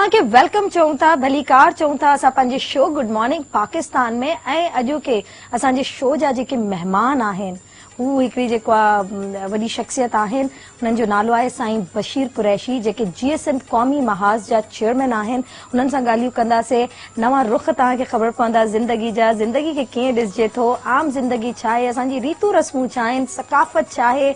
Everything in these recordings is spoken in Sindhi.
توهان کي welcome چئون ٿا، ڀليڪار چئون ٿا اسان پنهنجي شو گڊ مارننگ پاڪستان ۾ ۽ اڄوڪي اسان جي شو جا جيڪي مهمان آهن هو هڪڙي جيڪو آ وڏي شخصيت آهن انهن جو نالو آهي سائين بشير قريشي جيڪي جيئي سنڌ قومي محاذ جا چيئرمين آهن انهن سان ڳالهيون ڪنداسي نوان رخ توهان کي خبر پوندا زندگي جا زندگي کي ڪيئن ڏسجي ٿو عام زندگي ڇا آهي اسان جي ريتون رسمون ڇا آهن ثقافت ڇا آهي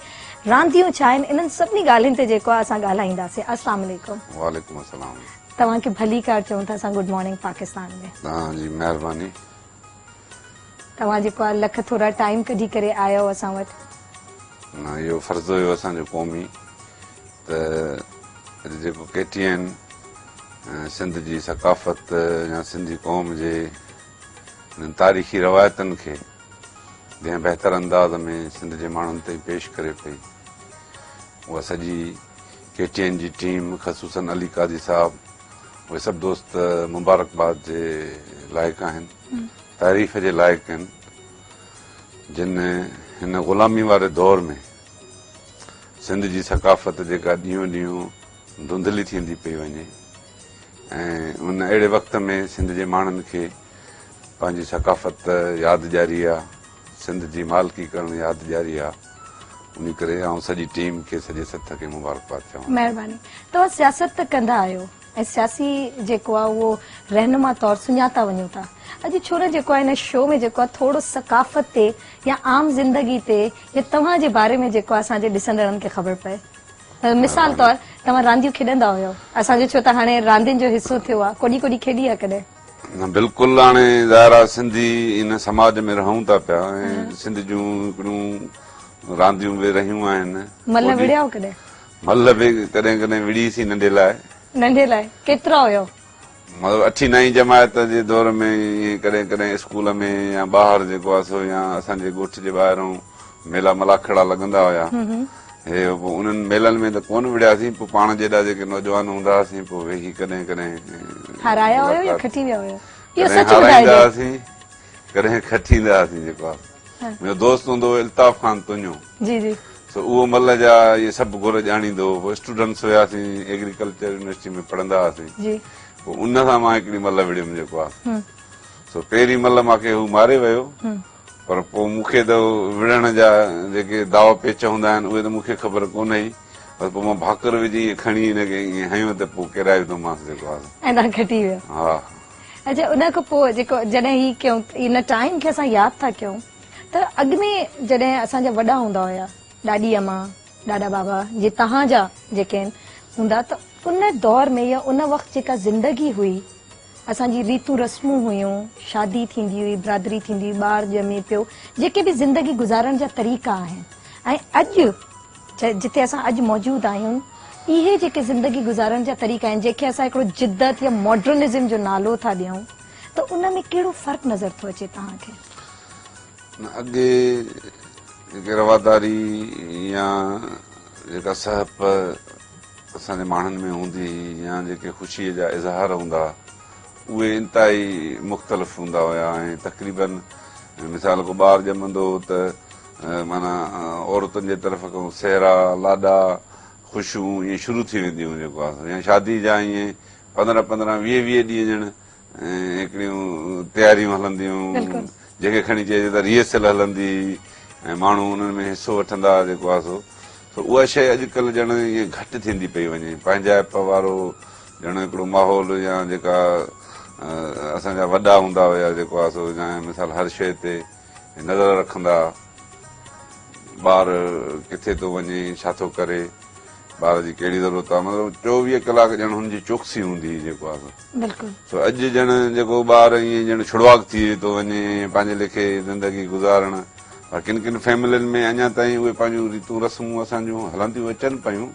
رانديون ڇا آهن انهن سڀني ڳالهين تي جيڪو آهي اسان ڳالهائينداسين السلام عليڪم. وعليڪم السلام. توهان کي ڀليڪار چئون ٿا اسان گڊ مارننگ پاڪستان ۾. توهان جي مهرباني. توهان جيڪو آهي لک ٿورا ٽائيم ڪڍي ڪري آيا آهيو اسان وٽ. نه اهو فرض هيو اسان جو قومي ته اڄ جيڪو ڪي ٽي اين سنڌ جي ثقافت يا سنڌي قوم جي انهن تاريخي روايتن کي جنهن بهتر انداز ۾ سنڌ جي ماڻهن تائين پيش ڪري پئي اها سڄي ڪي ٽي اين جي ٽيم خصوصن علي قاضي صاحب اهي سڀ دوست مبارڪباد جي لائق آهن تعريف جي لائق آهن جن هن غلامي واري دور ۾ سنڌ جي ثقافت جيڪا ڏينهون ڏينهون ڌنڌلي ٿيندي پئي وڃي ۽ ان اهڙي وقت ۾ سنڌ جي ماڻهن کي پنهنجي ثقافت ياد ڏياري آ، سنڌ جي مالڪي ڪرڻ ياد ڏياري آ، انهي ڪري آئون سڄي ٽيم کي سڄي سٿ کي مبارڪباد چوان ٿو. مهرباني. توهان سياست ته ڪندا آهيو ۽ سياسي جيڪو آ اهو رهنما طور سڃاتا وڃو ٿا. اڄ ڇو نه جيڪو آ هن شو ۾ جيڪو آ ٿورو ثقافت تي يا عام زندگي تي يا توهان جي باري ۾ جيڪو آ اسان جي ڏسندڙن کي خبر پئي. مثال طور توهان رانديون کيڏندا هيو اسان جو ڇو ته هاڻي راندين جو حصو ٿيو آ ڪوڏي ڪوڏي کيڏي آ ڪڏهن؟ نه بلڪل هاڻي ظاهر آ سنڌي ان سماج ۾ رهون ٿا پيا ۽ سنڌ جون هڪڙيون رانديون به رهيون آهن. ملهه وڙهيا آهيو ڪڏهن؟ ملهه به ڪڏهن ڪڏهن وڙهيسين ننڍي لاء. ننڍي لاء ڪيترا هيو؟ مطلب اٺين نائين جماعت جي دور ۾ ائين ڪڏهن ڪڏهن اسڪول ۾ يا ٻاهر جيڪو آ سو يا اسان جي ڳوٺ جي ٻاهرون ميلا ملاکڙا لڳندا هيا هي پوء انهن ميلن ۾ ته ڪونه وڙهياسين پوء پاڻ جيڏا جيڪي نوجوان هوندا هئاسين پوء ويهي ڪڏهن ڪڏهن هارايا هيو يا کٽي ويا هيو اهو ڪڏهن سچ هارائيندا ٻڌائجو هئاسين ڪڏهن کٽيندا هئاسين جيڪو آ منهنجو دوست هوندو هو الطاف خان تنيو جي جي. سو اهو ملهه جا اهي سڀ گر ڄاڻيندو هو. پوء اسٽوڊنٽس هياسين ايگريڪلچر يونيورسٽي ۾ پڙهندا هئاسين. جي. پوء ان سان مان هڪڙي ملهه وڙهيم جيڪو آ. سو پهرين ملهه مان کي هو ماري ويو پر پوء مون کي ته وڙهڻ جا جيڪي داء پيچ هوندا آهن اهي ته مون کي خبر ڪونه هئي بس پوء مان ڀاڪر وجهي ائين کڻي هن کي ائين هنيو ته پوء ڪيرائي وڌومانس جيڪو آ. ۽ توهان کٽي ويو. ها. اڇا ان کان پوء جيڪو جڏهن هي ڪيون ان ٽائيم کي اسان ياد ٿا ڪيون ته اڳ ۾ جڏهن اسان جا وڏا هوندا هيا ڏاڏي امان ڏاڏا بابا جي توهان جا جيڪي آهن هوندا ته ان دور ۾ يا ان وقت جيڪا زندگي هئي اسان جي ريتون رسمون هيون شادي ٿيندي هئي برادري ٿيندي هئي ٻار ڄمي پيو جيڪي به زندگي گذارڻ جا طريقا آهن ۽ اڄ جتي اسان اڄ موجود آهيون اهي جيڪي زندگي گذارڻ جا طريقا آهن جنهن کي اسان هڪڙو جدت يا ماڊرنزم جو نالو ٿا ڏيون ته ان ۾ ڪهڙو فرق نظر ٿو اچي توهان کي؟ نه اڳي جيڪي رواداري يا جيڪا سهپ اسان جي ماڻهن ۾ هوندي هئي يا جيڪي خوشيء جا اظهار هوندا اهي انتهائي مختلف هوندا هيا ۽ تقريبن مثال ڪو ٻار ڄمندو هو ته معنيٰ عورتن جي طرف کان سهرا لاڏا خوشيون ائين شروع ٿي وينديون هيون جيڪو آهي يا شادي جا ائين پندرهن پندرهن ويهه ويهه ڏينهن ڄڻ هڪڙيون تياريون هلنديون جنهن کي کڻي چئجي ته ريهرسل هلندي ۽ ماڻهو انهن ۾ حصو وٺندا جيڪو آهي سو سو اها شيء اڄڪلهه ڄڻ ائين گهٽ ٿيندي پئي وڃي پنهنجائپ وارو ڄڻ هڪڙو ماحول يا جيڪا اسان جا وڏا هوندا هيا جيڪو آهي سو يا مثال هر شيء تي نظر رکندا ٻار ڪٿي ٿو وڃي ڇا ٿو ڪري ٻار جي ڪهڙي ضرورت آهي مطلب چوويهه ڪلاڪ ڄڻ هن جي چوڪسي هوندي هئي جيڪو آهي بلڪل سو اڄ ڄڻ جيڪو ٻار ائين ڄڻ ڇڙواڳ ٿي ٿو وڃي پنهنجي ليکي زندگي گذارڻ پر ڪن ڪن فيملين ۾ اڃا تائين اهي پنهنجون ريتون رسمون اسان جون هلنديون اچن پيون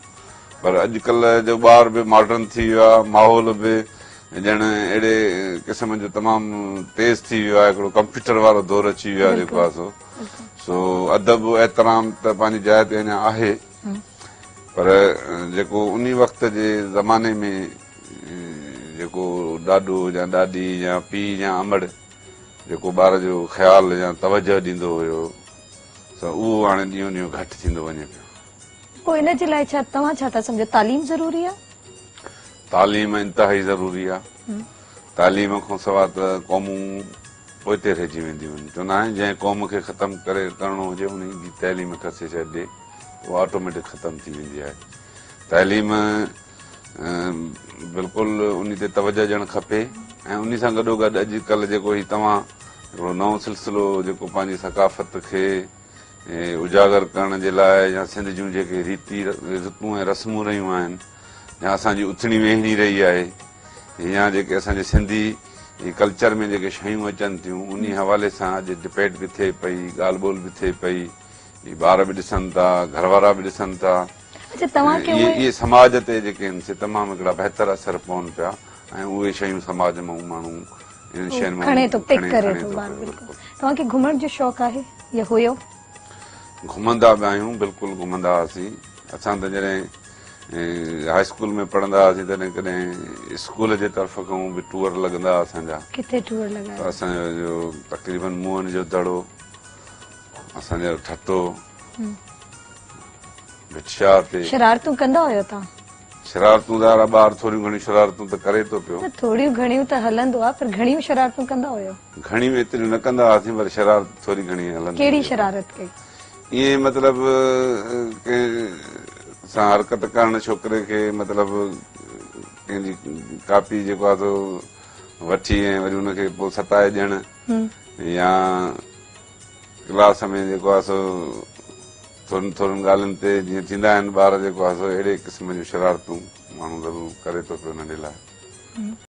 پر اڄ ڪلهه جو ٻار به ماڊرن ٿي ويو آهي ماحول به ڄڻ اهڙي قسم جو تمام تيز ٿي ويو آهي هڪڙو ڪمپيوٽر وارو دور اچي ويو آهي جيڪو آهي سو سو ادب احترام ته پنهنجي جاء تي اڃا آهي پر جيڪو انهي وقت جي زماني ۾ جيڪو ڏاڏو يا ڏاڏي يا پيء يا امڙ جيڪو ٻار جو خيال يا توجه ڏيندو هيو سو اهو هاڻي ڏينهون ڏينهن گهٽ ٿيندو وڃي پيو. پوء ان جي لاء ڇا توهان ڇا ٿا سمجهو تعليم ضروري آهي؟ تعليم انتهائي ضروري آهي. تعليم کان سواء ته قومون پوئتي رهجي وينديون آهن. چوندا آهن جنهن قوم کي ختم ڪري ڪرڻو هجي ان جي تعليم کسي ڇڏجي، اها آٽوميٽڪ ختم ٿي ويندي آهي. تعليم بلڪل ان تي توجه ڏيڻ کپي ۽ ان سان گڏو گڏ اڄ ڪلهه جيڪو هي توهان هڪڙو نئون سلسلو جيڪو پنهنجي ثقافت کي اجاگر ڪرڻ جي لاء يا سنڌ جون جيڪي ريتي رتون ۽ رسمون رهيون آهن يا اسان جي اٿڻي ويهڻي رهي آهي يا جيڪي اسان جي سنڌي ڪلچر ۾ جيڪي شيون اچن ٿيون، انهي حوالي سان اڄ ڊبيٽ به ٿئي پئي، ڳالهه ٻولهه به ٿئي پئي، ٻار به ڏسن ٿا، گهر وارا به ڏسن ٿا. اچها، توهان کي اهي سماج تي جيڪي آهن سي تمام هڪڙا بهتر اثر پون پيا ۽ اهي شيون سماج مان ماڻهو انهن شين مان کڻي ٿو، پڪ ڪري ٿو ٻار. بلڪل. توهان کي گهمڻ جو شوق آهي يا هيو؟ گهمندا به آهيون، بلڪل گهمندا هئاسين. اسان ته جڏهن هاء اسڪول ۾ پڙهندا هئاسين تڏهن ڪڏهن اسڪول جي طرف کان به ٽوئر لڳندا هئا اسان جا. ڪٿي ٽوئر لڳا؟ ته اسان جو تقريبن موهن جو دڙو، اسان جو ٺٽو، ڀٽ شاهه تي. شرارتون ڪندا هيو توهان؟ شرارتون ظاهر آهي ٻار ٿوريون گهڻيون شرارتون ته ڪري ٿو پيو. نه، ٿوريون گهڻيون ته هلندو آهي، پر گهڻيون شرارتون ڪندا هيو؟ گهڻيون ايتريون نه ڪندا هئاسين، پر شرارت ٿوري گهڻي هلندي. ڪهڙي شرارت ڪئي؟ ائين مطلب ڪنهن سان حرڪت ڪرڻ، ڇوڪري کي مطلب ڪنهن جي ڪاپي جيڪو آهي سو وٺي ۽ وري ان کي پوء ستائي ڏيڻ، يا ڪلاس ۾ جيڪو آهي سو ٿورن ٿورن ڳالهين تي جيئن ٿيندا آهن ٻار جيڪو آهي سو اهڙي قسم جون شرارتون ماڻهو ضرور ڪري ٿو پيو ننڍي لاء.